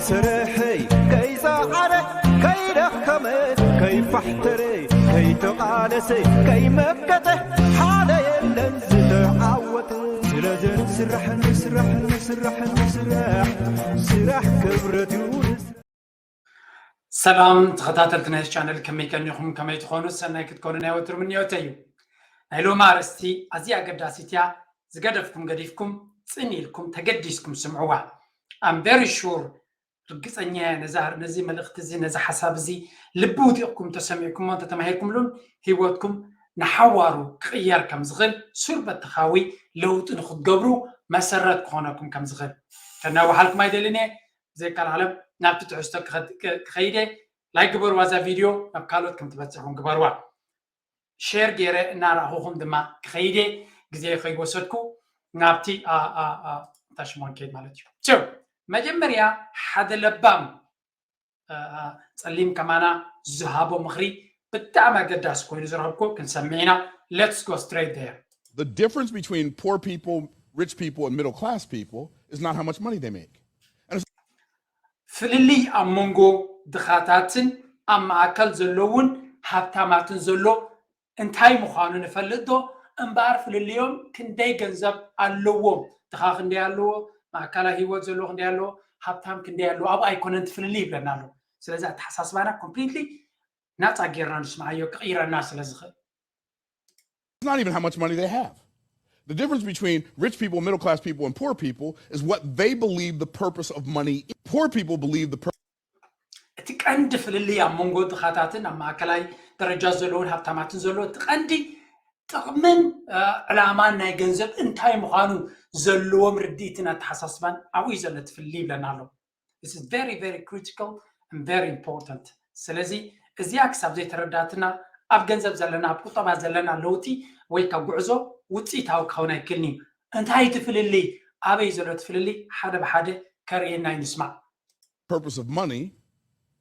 ስርሐይ ከይጸዓረ ከይደኸመ ከይፋሕተረ ከይተቓለሰ ከይመከተ ሓደ የለን ዝተዓወተ። ስለዚ ንስራሕ ንስራሕ ንስራሕ ንስራሕ ስራሕ ክብረት እዩ። ሰላም ተኸታተልቲ ናይ ቻነል፣ ከመይ ቀኒኹም? ከመይ ትኾኑ? ሰናይ ክትኮኑ ናይ ወትሩ ምንዮተይ እዩ። ናይ ሎሚ ኣርእስቲ ኣዝያ ኣገዳሲት እያ። ዝገደፍኩም ገዲፍኩም ጽን ኢልኩም ተገዲስኩም ስምዕዋ። I'm very sure ርግጸኛ እየ ነዛ ነዚ መልእኽቲ እዚ ነዚ ሓሳብ እዚ ልቢ ውዲቕኩም ተሰሚዕኩሞ እንተተማሂርኩምሉን ህይወትኩም ንሓዋሩ ክቕየር ከም ዝኽእል ሱር በተኻዊ ለውጢ ንክትገብሩ መሰረት ክኾነኩም ከም ዝኽእል ከናውሓልኩም ኣይደልን እየ። ብዘይካል ዓለም ናብቲ ትሕዝቶ ክኸይደ ላይክ ግበርዋ እዛ ቪድዮ ናብ ካልኦት ከም ትበፅሕ እውን ግበርዋ። ሼር ገይረ እናረኣኹኹም ድማ ክኸይደ ግዜ ከይወሰድኩ ናብቲ ታሽሞን ከይድ ማለት እዩ። ሶ መጀመርያ ሓደ ለባም ጸሊም ከማና ዝሃቦ ምኽሪ ብጣዕሚ ኣገዳሲ ኮይኑ ዝረኸብኩ ክንሰምዕ ኢና። Let's go straight there. The difference between poor people, rich people, and middle class people is not how much money they make. ፍልልይ ኣብ መንጎ ድኻታትን ኣብ ማእከል ዘለውን ሃብታማትን ዘሎ እንታይ ምዃኑ ንፈልጥ ዶ? እምበኣር ፍልልዮም ክንደይ ገንዘብ ኣለዎም? ድኻ ክንደይ ኣለዎ? ማእከላይ ህይወት ዘለዎ ክንደይ ኣለዎ? ሃብታም ክንደይ ኣለዎ? ኣብኡ ኣይኮነን እቲ ፍልልይ ይብለና ኣሎ። ስለዚ ኣተሓሳስባና ኮምፕሊትሊ ናፃ ጌርና ንስምዓዮ ክቕይረና ስለ ዝኽእል። It's not even how much money they have. The difference between rich people, middle class people, and poor people is what they believe the purpose of money is. Poor people believe the purpose. እቲ ቀንዲ ፍልልይ ኣብ መንጎ ድኻታትን ኣብ ማእከላይ ደረጃ ዘለውን ሃብታማትን ዘሎ እቲ ቀንዲ ጥቕምን ዕላማን ናይ ገንዘብ እንታይ ምዃኑ ዘለዎም ርድኢትን ኣተሓሳስባን ኣብኡ እዩ ዘሎ እቲ ፍልልይ ይብለና ኣሎ። This is very very critical and very important። ስለዚ እዚኣ ክሳብ ዘይተረዳትና ኣብ ገንዘብ ዘለና ኣብ ቁጠባ ዘለና ለውጢ ወይ ካብ ጉዕዞ ውፅኢታዊ ክኸውን ኣይክእልን እዩ። እንታይ እቲ ፍልልይ ኣበይ ዘሎ እቲ ፍልልይ ሓደ ብሓደ ከርእየና እዩ ንስማዕ። Purpose of money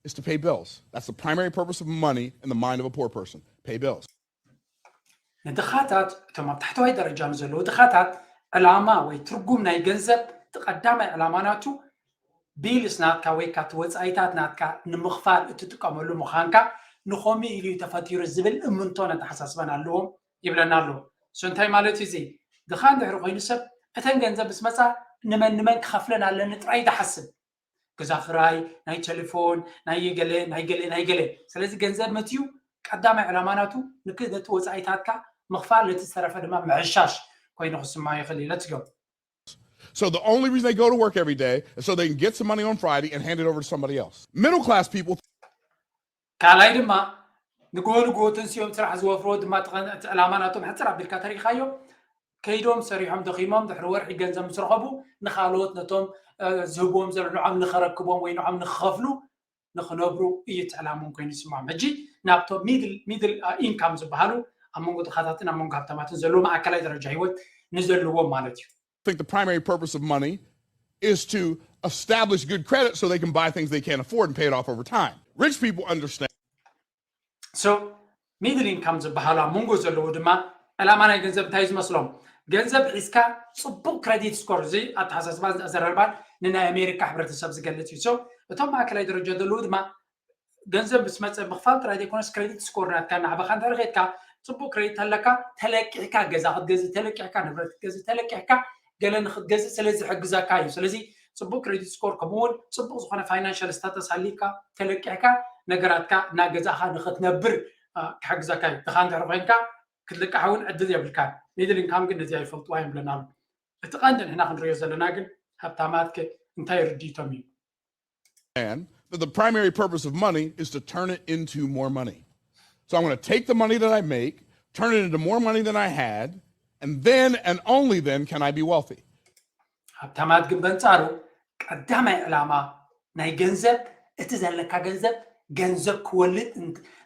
is to pay bills. That's the primary purpose of money in the mind of a poor person. Pay bills. ንድኻታት እቶም ኣብ ታሕተዋይ ደረጃ ንዘለዉ ድኻታት ዕላማ ወይ ትርጉም ናይ ገንዘብ እቲ ቀዳማይ ዕላማ ናቱ ቢልስ ናትካ ወይ ካብቲ ወፃኢታት ናትካ ንምኽፋል እትጥቀመሉ ምዃንካ ንኸምኡ ኢሉ እዩ ተፈጢሩ ዝብል እምንቶን ኣተሓሳስባን ኣለዎም ይብለና ኣሎ። ሶ እንታይ ማለት እዩ እዚ? ድኻ እንድሕሪ ኮይኑ ሰብ እተን ገንዘብ ምስ መፃ ንመን ንመን ክኸፍለን ኣለኒ ጥራይ ዝሓስብ፣ ገዛ ክራይ፣ ናይ ቴሌፎን፣ ናይ ገለ ናይ ገለ ናይ ገለ። ስለዚ ገንዘብ መፅዩ ቀዳማይ ዕላማ ናቱ ንክ ነቲ ወፃኢታትካ ምኽፋል ነቲ ዝተረፈ ድማ ምዕሻሽ ኮይኑ ክስማ ይኽእል እዩ። Let's go. So the only reason they go to work every day is so they can get some money on Friday and hand it over to somebody else. Middle class people. ካልኣይ ድማ ንግሆ ንግሆ ተንሲኦም ስራሕ ዝወፍርዎ ድማ እቲ ዕላማ ናቶም ሕፅር ኣቢልካ ተሪኢኻዮ ከይዶም ሰሪሖም ደኺሞም ድሕሪ ወርሒ ገንዘብ ምስ ረኸቡ ንኻልኦት ነቶም ዝህብዎም ዘሎ ንዖም ንኸረክቦም ወይ ንዖም ንኽኸፍሉ ንኽነብሩ እዩ እቲ ዕላሞም ኮይኑ ይስምዖም። ሕጂ ናብቶም ሚድል ሚድል ኢንካም ዝበሃሉ ኣብ መንጎ ድኻታትን ኣብ መንጎ ሃብታማትን ዘለዎ ማእከላይ ደረጃ ህይወት ንዘለዎም ማለት እዩ። I think the primary purpose of money is to establish good credit so they can buy things they can't afford and pay it off over time. Rich people understand. So middle income ዝበሃሉ ኣብ መንጎ ዘለዉ ድማ ዕላማ ናይ ገንዘብ እንታይ እዩ ዝመስሎም? ገንዘብ ሒዝካ ፅቡቕ ክረዲት ስኮር፣ እዚ ኣተሓሳስባን ኣዘራርባን ንናይ ኣሜሪካ ሕብረተሰብ ዝገልፅ እዩ። So እቶም ማእከላይ ደረጃ ዘለዉ ድማ ገንዘብ ምስ መፀ ምኽፋል ጥራይ ዘይኮነስ ክረዲት ስኮር ናትካ እናዕበኻ እንድሕር ከድካ ፅቡቕ ክረዲት ኣለካ ተለቂሕካ ገዛ ክትገዝእ ተለቂሕካ ንብረት ክትገዝእ ተለቂሕካ ገለ ንክትገዝእ ስለ ዝሕግዘካ እዩ። ስለዚ ፅቡቕ ክረዲት ስኮር ከምኡ እውን ፅቡቕ ዝኾነ ፋይናንሻል ስታተስ ሃልይካ ተለቂሕካ ነገራትካ እናገዛእኻ ንክትነብር ክሕግዘካ እዩ። ድኻ እንድሕር ኮይንካ ክትልቃሕ እውን ዕድል የብልካን። ሚድል ኢንካም ግን ነዚኣ ይፈልጥዋ እዮም ብለና ኣሎ። እቲ ቀንዲ ንሕና ክንሪኦ ዘለና ግን ሃብታማት ከ እንታይ ርድኢቶም እዩ? That the primary purpose of money is to turn it into more money. So I'm going to take the money that I make, turn it into more money than I had, and then and only then can I be wealthy. ሃብታማት ግን በንጻሩ ቀዳማይ ዕላማ ናይ ገንዘብ እቲ ዘለካ ገንዘብ ገንዘብ ክወልድ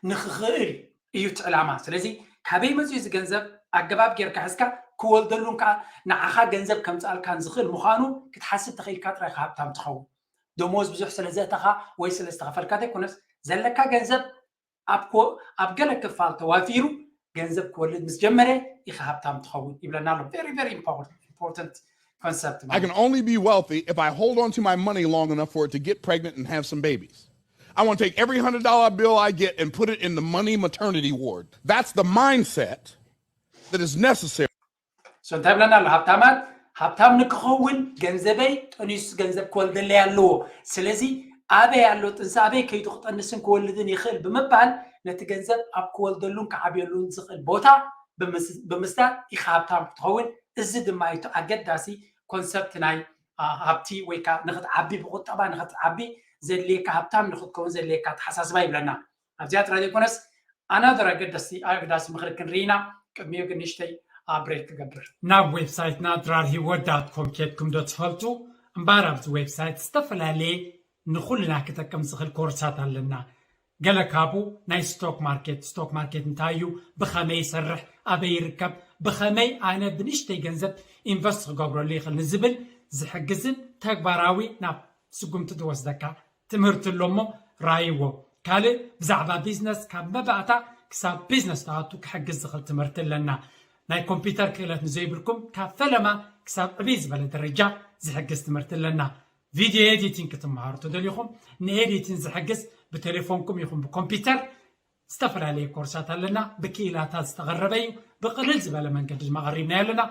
ንክኽእል እዩ እቲ ዕላማ። ስለዚ ካበይ መፅኡ እዚ ገንዘብ ኣገባብ ጌርካ ሕዝካ ክወልደሉን ከዓ ንዓኻ ገንዘብ ከምፅኣልካን ዝኽእል ምዃኑ ክትሓስብ ተኽኢልካ ጥራይ ሃብታም ትኸውን። ደሞዝ ብዙሕ ስለ ዘእተኻ ወይ ስለ ዝተኸፈልካ ዘይኮነስ ዘለካ ገንዘብ ኣብ ገለ ክፋል ተዋፊሩ ገንዘብ ክወልድ ምስ ጀመረ ኢኻ ሃብታም ትኸውን ይብለና ኣሎ። Very very important concept I can only be wealthy if I hold on to my money long enough for it to get pregnant and have some babies. I want to take every hundred dollar bill I get and put it in the money maternity ward. That's the mindset that is necessary. So እንታይ ብለና ኣሎ? ሃብታማት ሃብታም ንክኸውን ገንዘበይ ጠኒሱ ገንዘብ ክወልደለይ ኣለዎ። ስለዚ ኣበይ ኣሎ ጥንሲ ኣበይ ከይዱ ክጠንስን ክወልድን ይኽእል ብምባል ነቲ ገንዘብ ኣብ ክወልደሉን ክዓብየሉን ዝኽእል ቦታ ብምስዳር ኢኻ ሃብታም ክትኸውን። እዚ ድማ እዩ ኣገዳሲ ኮንሰፕት ናይ ሃብቲ ወይ ከዓ ንክትዓቢ ብቁጠባ ንክትዓቢ ዘድልየካ ሃብታም ንክትከውን ዘድልየካ ኣተሓሳስባ ይብለና። ኣብዚኣ ጥራይ ዘይኮነስ ኣናደር ኣገዳሲ ኣገዳሲ ምክሪ ክንርኢ ኢና። ቅድሚኡ ግን ንእሽተይ ብሬክ ክገብር። ናብ ዌብሳይትና ድራር ሂወት ዳት ኮም ኬድኩም ዶ ትፈልጡ? እምበኣር ኣብዚ ዌብሳይት ዝተፈላለየ ንኩልና ክጠቅም ዝኽእል ኮርሳት ኣለና። ገለ ካብኡ ናይ ስቶክ ማርኬት፣ ስቶክ ማርኬት እንታይ እዩ፣ ብኸመይ ይሰርሕ፣ ኣበይ ይርከብ፣ ብኸመይ ኣነ ብንእሽተይ ገንዘብ ኢንቨስት ክገብረሉ ይኽእል ንዝብል ዝሕግዝን ተግባራዊ ናብ ስጉምቲ ዝወስደካ ትምህርቲ ኣሎ እሞ ራይዎ። ካልእ ብዛዕባ ቢዝነስ ካብ መባእታ ክሳብ ቢዝነስ ትኣቱ ክሕግዝ ዝኽእል ትምህርቲ ኣለና። ናይ ኮምፒውተር ክእለት ንዘይብልኩም ካብ ፈለማ ክሳብ ዕብይ ዝበለ ደረጃ ዝሕግዝ ትምህርቲ ኣለና። ቪድዮ ኤዲቲንግ ክትመሃሩ ተደሊኹም ንኤዲቲንግ ዝሕግዝ ብቴሌፎንኩም ይኹን ብኮምፒውተር ዝተፈላለየ ኮርሳት ኣለና። ብክኢላታት ዝተቐረበ እዩ። ብቕልል ዝበለ መንገዲ ድማ ቀሪብናዮ ኣለና።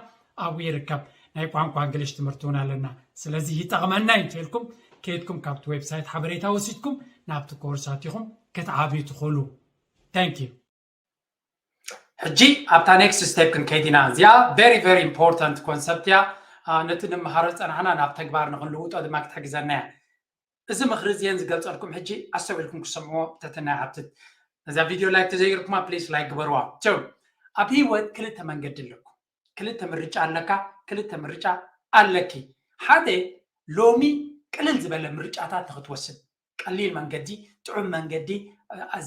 ኣብኡ ይርከብ። ናይ ቋንቋ እንግሊሽ ትምህርቲ እውን ኣለና። ስለዚ ይጠቕመና እዩ እንተልኩም ከይድኩም ካብቲ ዌብሳይት ሓበሬታ ወሲድኩም ናብቲ ኮርሳት ኢኹም ክትዓብዩ ትኽእሉ። Thank you። ሕጂ ኣብታ ኔክስት ስቴፕ ክንከይድ ኢና። እዚኣ very very important ኮንሰፕት እያ። ነቲ ንመሃሮ ዝፀናሕና ናብ ተግባር ንክንልውጦ ድማ ክትሕግዘና እያ። እዚ ምኽሪ እዚአን ዝገልፀልኩም ሕጂ ኣስተውዒልኩም ክሰምዕዎ ብትሕትና ይሓትት። ነዛ ቪድዮ ላይክ ተዘይገርኩማ ፕሊስ ላይክ ግበርዋ። ቸው ኣብ ህይወት ክልተ መንገዲ ኣለኩም። ክልተ ምርጫ ኣለካ፣ ክልተ ምርጫ ኣለኪ። ሓደ ሎሚ ቅልል ዝበለ ምርጫታት ንክትወስድ፣ ቀሊል መንገዲ፣ ጥዑም መንገዲ፣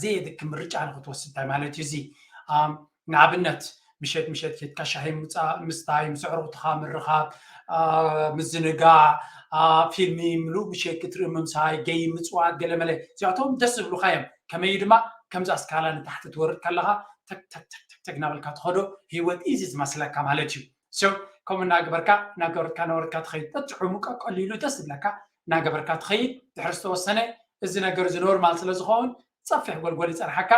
ዘየድክም ምርጫ ንክትወስድ። እንታይ ማለት እዩ እዚ? ንኣብነት ምሸት ምሸት ኬድካ ሻሂ ምስታይ፣ ምስ ኣዕሩኽትኻ ምርኻብ፣ ምዝንጋዕ፣ ፊልሚ ምሉእ ምሸት ክትርኢ ምምሳይ፣ ገይ ምፅዋት፣ ገለመለ፣ እዚኣቶም ደስ ዝብሉካ እዮም። ከመይ ድማ ከምዚ ኣስካላ ንታሕቲ ትወርድ ከለኻ ተግተግተግተግ እናበልካ ትኸዶ ህይወት ኢዚ ዝመስለካ ማለት እዩ። ሶ ከምኡ እናገበርካ እናገበርካ እናወረድካ ትኸይድ። በቲ ዕሙቀ ቀሊሉ ደስ ዝብለካ እናገበርካ ትኸይድ። ድሕሪ ዝተወሰነ እዚ ነገር እዚ ኖርማል ስለ ዝኸውን ፀፊሕ ጎልጎል ይፀንሓካ።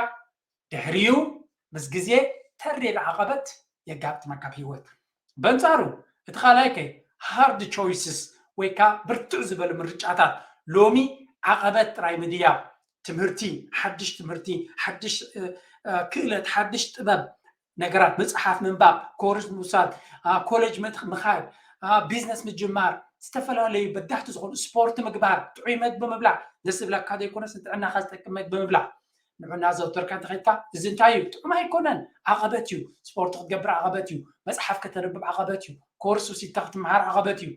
ድሕሪኡ ምስ ግዜ ተሪር ዓቐበት የጋጥመካ ኣብ ህይወት። በንጻሩ እቲ ካልኣይ ከ ሃርድ ቾይስስ ወይ ከዓ ብርትዕ ዝበሉ ምርጫታት ሎሚ ዓቐበት ጥራይ ምድያብ፣ ትምህርቲ፣ ሓድሽ ትምህርቲ፣ ሓድሽ ክእለት፣ ሓድሽ ጥበብ ነገራት፣ መፅሓፍ ምንባብ፣ ኮርስ ምውሳድ፣ ኮሌጅ ምኻድ፣ ቢዝነስ ምጅማር፣ ዝተፈላለዩ በዳህቲ ዝኾኑ ስፖርት ምግባር፣ ጥዑይ መግቢ ምብላዕ፣ ደስ ዝብለካ ዘይኮነስ ንጥዕናኻ ዝጠቅም መግቢ ምብላዕ። ንዑ እናዘውተርካ እንተኸድካ እዚ እንታይ እዩ? ጥዑም ኣይኮነን። ዓቐበት እዩ። ስፖርት ክትገብር ዓቐበት እዩ። መፅሓፍ ከተንብብ ዓቐበት እዩ። ኮርስ ውሲድካ ክትመሃር ዓቐበት እዩ።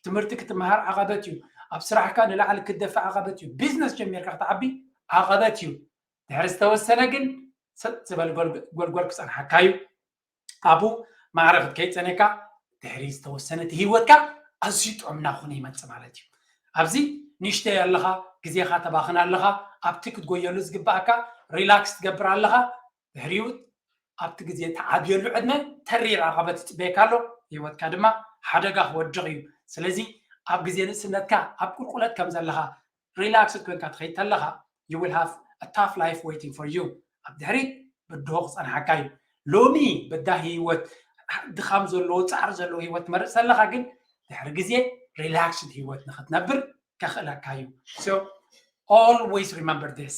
ትምህርቲ ክትመሃር ዓቐበት እዩ። ኣብ ስራሕካ ንላዕሊ ክትደፍእ ዓቐበት እዩ። ቢዝነስ ጀሚርካ ክትዓቢ ዓቐበት እዩ። ድሕሪ ዝተወሰነ ግን ሰጥ ዝበል ጎልጎል ክፀንሓካ እዩ። ኣብኡ ማዕረ ክትከይድ ፀኒሕካ ድሕሪ ዝተወሰነ እቲ ህይወትካ ኣዝዩ ጥዑም እናኾነ ይመፅእ ማለት እዩ። ኣብዚ ንእሽተይ ኣለኻ፣ ግዜኻ ተባኽን ኣለኻ፣ ኣብቲ ክትጎየሉ ዝግባኣካ ሪላክስ ትገብር ኣለኻ። ድሕሪኡ ኣብቲ ግዜ ትዓብየሉ ዕድመ ተሪር ዓቐበት ይፅበየካ ኣሎ። ህይወትካ ድማ ሓደጋ ክወድቕ እዩ። ስለዚ ኣብ ግዜ ንእስነትካ ኣብ ቁልቁለት ከም ዘለኻ ሪላክስድ ኮይንካ ትኸይድ ተለኻ you will have a tough life waiting for you። ኣብ ድሕሪት ብድሆ ክፀንሓካ እዩ። ሎሚ በዳሂ ህይወት፣ ድኻም ዘለዎ፣ ፃዕሪ ዘለዎ ህይወት ትመርፅ ተለኻ ግን ድሕሪ ግዜ ሪላክስድ ህይወት ንክትነብር ከኽእለካ እዩ። So always remember this።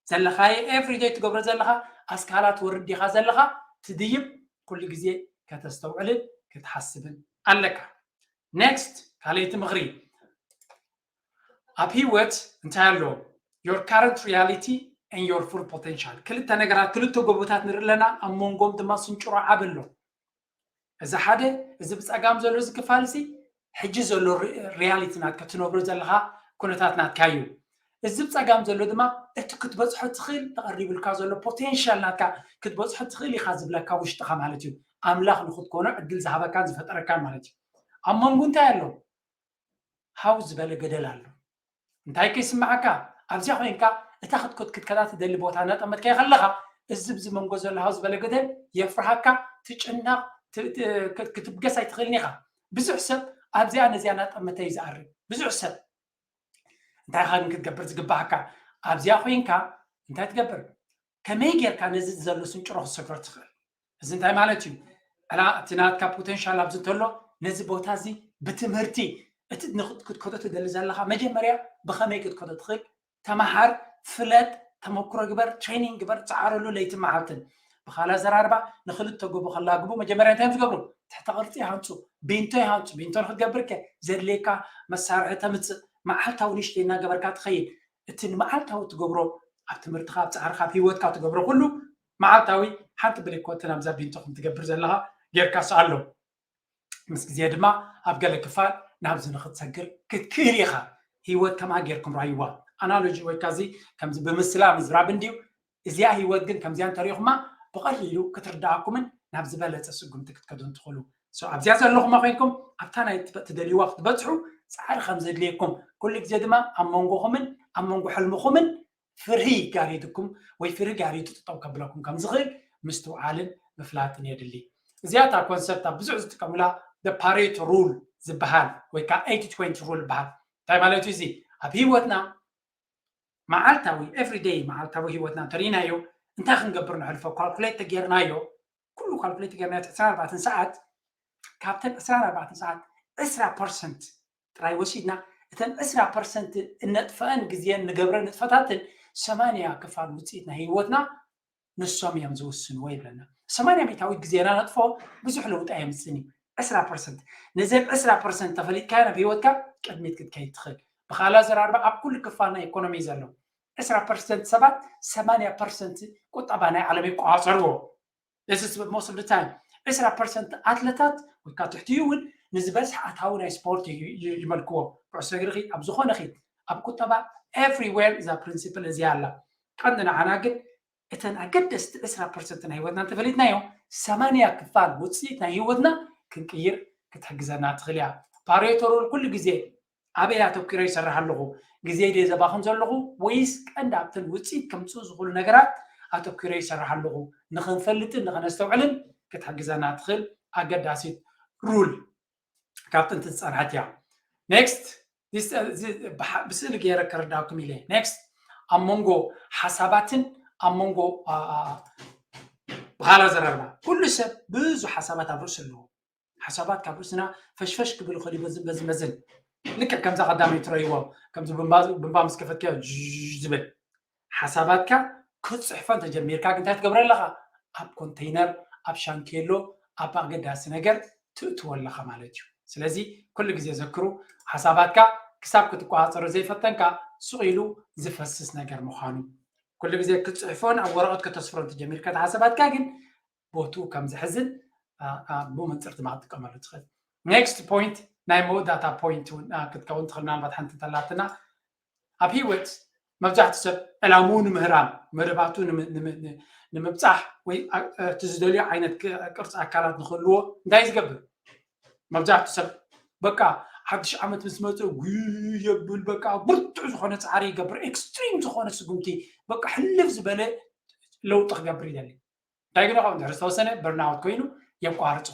ዘለኻየ ኤቭሪደይ ትገብሮ ዘለኻ ኣስካላ ትወርድ ዲኻ ዘለኻ ትድይብ ኩሉ ግዜ ከተስተውዕልን ክትሓስብን ኣለካ። ኔክስት ካልኣይቲ ምኽሪ ኣብ ህይወት እንታይ ኣሎ? Your current reality and your full potential። ክልተ ነገራት ክልተ ጎቦታት ንርኢ ኣለና፣ ኣብ መንጎም ድማ ስንጭሮ ዓቢ ኣሎ። እዚ ሓደ እዚ ብፀጋም ዘሎ እዚ ክፋል እዚ ሕጂ ዘሎ ሪያሊቲ ናትካ ትነብሮ ዘለኻ ኩነታት ናትካ እዩ። እዚ ብፀጋም ዘሎ ድማ እቲ ክትበፅሖ ትኽእል ተቐሪብልካ ዘሎ ፖቴንሻል ናትካ ክትበፅሖ ትኽእል ኢኻ ዝብለካ ውሽጥኻ ማለት እዩ። ኣምላኽ ንክትኮኖ ዕድል ዝሃበካን ዝፈጠረካን ማለት እዩ። ኣብ መንጎ እንታይ ኣሎ? ሃው ዝበለ ገደል ኣሎ። እንታይ ከይስምዓካ ኣብዚኣ ኮይንካ እታ ክትኮት ክትከዳ ትደሊ ቦታ እናጠመትካዮ ከለኻ እዚ ብዚ መንጎ ዘሎ ሃው ዝበለ ገደል የፍርሃካ፣ ትጭነቕ፣ ክትብገስ ኣይትኽእልን ኢኻ። ብዙሕ ሰብ ኣብዚኣ ነዚኣ እናጠመተ እዩ ዝኣርግ። ብዙሕ ሰብ እንታይ ኻ ግን ክትገብር ዝግባኣካ? ኣብዚኣ ኮይንካ እንታይ ትገብር? ከመይ ጌርካ ነዚ ዘሎ ስንጭሮ ክትሰግሮ ትኽእል? እዚ እንታይ ማለት እዩ? ዕላ እቲ ናትካ ፖቴንሻል ኣብዚ እንተሎ ነዚ ቦታ እዚ ብትምህርቲ እቲ ክትከዶ ትደሊ ዘለኻ መጀመርያ ብኸመይ ክትከዶ ትኽእል ተመሃር፣ ፍለጥ፣ ተመክሮ ግበር፣ ትሬኒንግ ግበር፣ ፃዕረሉ ለይትን መዓልትን። ብኻልእ ኣዘራርባ ንክልተ ጎቦ ከላግቡ መጀመርያ እንታይ እዮም ዝገብሩ? ትሕተ ቅርፂ ይሃንፁ፣ ቢንቶ ይሃንፁ። ቢንቶ ንክትገብር ከ ዘድልየካ መሳርሒ ተምፅእ፣ መዓልታዊ ንእሽተይ እናገበርካ ትኸይድ። እቲ ንመዓልታዊ ትገብሮ ኣብ ትምህርትኻ፣ ኣብ ፃዕርኻ፣ ኣብ ህይወትካ ትገብሮ ኩሉ መዓልታዊ ሓንቲ ብሊኮትን ኣብዛ ቢንቶ ከም ትገብር ዘለኻ ጌርካ ስኣሎ። ምስ ግዜ ድማ ኣብ ገለ ክፋል ናብዚ ንክትሰግር ክትክእል ኢኻ። ህይወት ከምኣ ጌርኩም ራይዋ። ኣናሎጂ ወይ ካዚ ከምዚ ብምስላ ምዝራብ እንድዩ። እዚኣ ህይወት ግን ከምዚኣ እንተሪኹማ ብቐሊሉ ክትርድኣኩምን ናብ ዝበለጸ ስጉምቲ ክትከዱ እንትኽእሉ። So ኣብዚኣ ዘለኹማ ኮይንኩም ኣብታ ናይ ትበ- ትደልይዋ ክትበጽሑ ጻዕሪ ከም ዘድልየኩም ኩሉ ግዜ ድማ ኣብ መንጎኹምን ኣብ መንጎ ሕልምኹምን ፍርሂ ጋሪድኩም ወይ ፍርሂ ጋሪዱ ጠጠው ከብለኩም ከም ዝኽእል ምስትውዓልን ምፍላጥን የድሊ። እዚኣ እታ ኮንሰፕት ኣብ ብዙሕ ዝጥቀሙላ ፓሬቶ ሩል ዝበሃል ወይ ከዓ ኤይቲ ትዌንቲ ሩል ይበሃል። እንታይ ማለት እዩ እዚ? ኣብ ህይወትና መዓልታዊ ኤቭሪደይ መዓልታዊ ህይወትና እንተሪእናዮ እንታይ ክንገብር ንሕልፎ ካልኩሌት ተጌርናዮ ኩሉ ካልኩሌት ተጌርናዮ ዕስራን ኣርባዕተን ሰዓት ካብተን ዕስራን ኣርባዕተን ሰዓት ዕስራ ፐርሰንት ጥራይ ወሲድና እተን ዕስራ ፐርሰንት እነጥፈአን ግዜን ንገብረ ንጥፈታትን ሰማንያ ክፋል ውፅኢት ናይ ህይወትና ንሶም እዮም ዝውስንዎ ይብለና። ሰማንያ ሚእታዊት ግዜና ነጥፎ ብዙሕ ለውጢ ኣየምፅን እዩ። ዕስራ ፐርሰንት ነዘን ዕስራ ፐርሰንት ተፈሊጥካዮ ናብ ህይወትካ ቅድሚት ክትከይድ ትኽእል። ብኻልእ ኣዘራርባ ኣብ ኩሉ ክፋል ናይ ኢኮኖሚ ዘሎ ዕስራ ፐርሰንት ሰባት ሰማንያ ፐርሰንት ቁጠባ ናይ ዓለም ይቆፃፀርዎ። This is most of the time ዕስራ ፐርሰንት ኣትለታት ወይ ከዓ ትሕቲኡ እውን ንዝበዝሕ ኣታዊ ናይ ስፖርት ይመልክዎ። ኩዕሶ እግሪ ኣብ ዝኾነ ኺድ ኣብ ቁጠባ everywhere እዛ ፕሪንሲፕል እዚኣ ኣላ። ቀንዲ ንዓና ግን እተን ኣገደስቲ ዕስራ ፐርሰንት ናይ ህይወትና እንተፈሊጥናዮ ሰማንያ ክፋል ውፅኢት ናይ ህይወትና ክንቅይር ክትሕግዘና ትኽእል እያ። ፓሬቶ ሩል ኩሉ ግዜ ኣበይ ኣተኪረ ይሰርሕ ኣለኹ? ግዜ ድየ ዘባኽን ዘለኹ ወይስ ቀንዲ ኣብተን ውፅኢት ከምፅኡ ዝኽእሉ ነገራት ኣተኪረ ይሰርሕ ኣለኹ? ንኽንፈልጥን ንኽነስተውዕልን ክትሕግዘና ትኽእል ኣገዳሲት ሩል ካብ ጥንቲ ዝፀንሐት እያ። ኔክስት ብስእሊ ገይረ ከረዳኩም ኢለ ኔክስት ኣብ መንጎ ሓሳባትን ኣብ መንጎ ብኻላ ዘረርባ ኩሉ ሰብ ብዙ ሓሳባት ኣብ ርእሱ ኣለዎ። ሓሳባት ካብ ርእስና ፈሽፈሽ ክብል ይኽእል እዩ በዝን በዝን በዝን ልክዕ ከምዛ ቀዳመይ ትረእይዎ ከምዚ ብንባ ምስ ከፈትካዮ ዝብል ሓሳባትካ ክትፅሕፎ እንተጀሚርካ ግን እንታይ ትገብረ ኣለኻ? ኣብ ኮንተይነር ኣብ ሻንኬሎ ኣብ ኣገዳሲ ነገር ትእትዎ ኣለኻ ማለት እዩ። ስለዚ ኩሉ ግዜ ዘክሩ ሓሳባትካ ክሳብ ክትቆፃፀሮ ዘይፈተንካ ስቕ ኢሉ ዝፈስስ ነገር ምዃኑ ኩሉ ግዜ ክትፅሕፎን ኣብ ወረቐት ከተስፍሮን ተጀሚርካ ሓሳባትካ ግን ቦትኡ ከም ዝሕዝን ብመንፅር ድማ ክትጥቀመሉ ትኽእል። ኔክስት ፖይንት ናይ መወዳእታ ፖይንት ክትከውን ትኽእል ምናልባት ሓንቲ ተላትና ኣብ ህይወት መብዛሕትኡ ሰብ ዕላምኡ ንምህራም መደባቱ ንምብፃሕ ወይ እቲ ዝደልዮ ዓይነት ቅርፂ ኣካላት ንክህልዎ እንታይ ዝገብር? መብዛሕትኡ ሰብ በቃ ሓድሽ ዓመት ምስ መፀ ጉ የብል በቃ ብርቱዕ ዝኾነ ፃዕሪ ይገብር ኤክስትሪም ዝኾነ ስጉምቲ በቃ ሕልፍ ዝበለ ለውጢ ክገብር ይደሊ። እንታይ ግን ካብኡ ድሕሪ ዝተወሰነ በርናውት ኮይኑ የቋርፆ።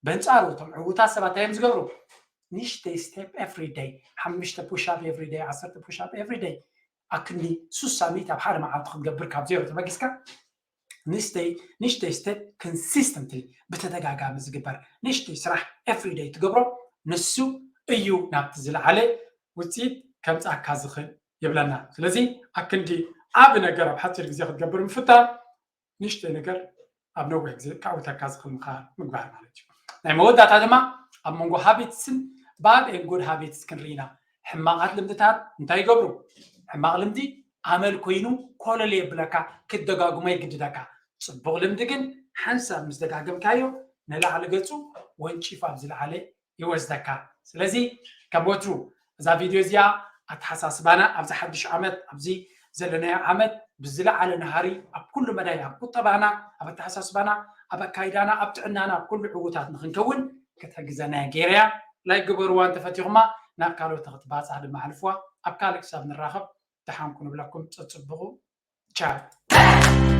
በንፃሩ እቶም ዕዉታት ሰባት እንታይ እዮም ዝገብሩ? ንሽተይ ስቴፕ ኤቭሪ ደይ ሓሙሽተ ፑሻፕ ኤቭሪ ደይ ዓሰርተ ፑሻፕ ኤቭሪ ደይ ኣክንዲ ሱሳ ሚእቲ ኣብ ሓደ መዓልቲ ክትገብር ካብ ዜሮ ተበጊስካ ንሽተይ ንሽተይ ስቴፕ ኮንሲስተንትሊ ብተደጋጋሚ ዝግበር ንሽተይ ስራሕ ኤቭሪ ደይ ትገብሮ ንሱ እዩ ናብቲ ዝለዓለ ውፅኢት ከምፃካ ዝኽእል ይብለና። ስለዚ ኣክንዲ ዓብ ነገር ኣብ ሓፂር ግዜ ክትገብር ምፍታን ንእሽተይ ነገር ኣብ ነዊሕ ግዜ ከዕውተካ ዝኽእል ምኻን ምግባር ማለት እዩ። ናይ መወዳእታ ድማ ኣብ መንጎ ሃቢትስን ባድ ኤን ጉድ ሃቢትስ ክንርኢ ኢና። ሕማቓት ልምድታት እንታይ ይገብሩ? ሕማቕ ልምዲ ኣመል ኮይኑ ኮለል የብለካ፣ ክትደጋግሞ የግድደካ። ፅቡቕ ልምዲ ግን ሓንሳብ ምስ ደጋገምካዮ ንላዕሊ ገፁ ወንጪፉ ኣብ ዝለዓለ ይወስደካ። ስለዚ ከም ወትሩ እዛ ቪድዮ እዚኣ ኣተሓሳስባና ኣብዚ ሓድሽ ዓመት ኣብዚ ዘለናዮ ዓመት ብዝለዓለ ናሃሪ ኣብ ኩሉ መዳይ ኣብ ቁጠባና ኣብ ኣተሓሳስባና ኣብ ኣካይዳና ኣብ ጥዕናና ኣብ ኩሉ ዕዉታት ንክንከውን ክትሕግዘና እያ ገይረያ። ላይክ ግበርዋ እንተፈቲኹማ ናብ ካልኦት ክትባፃሕ ድማ ኣሕልፍዋ። ኣብ ካልእ ክሳብ ንራኸብ ደሓንኩ ንብለኩም። ፀፅብቑ ቻው።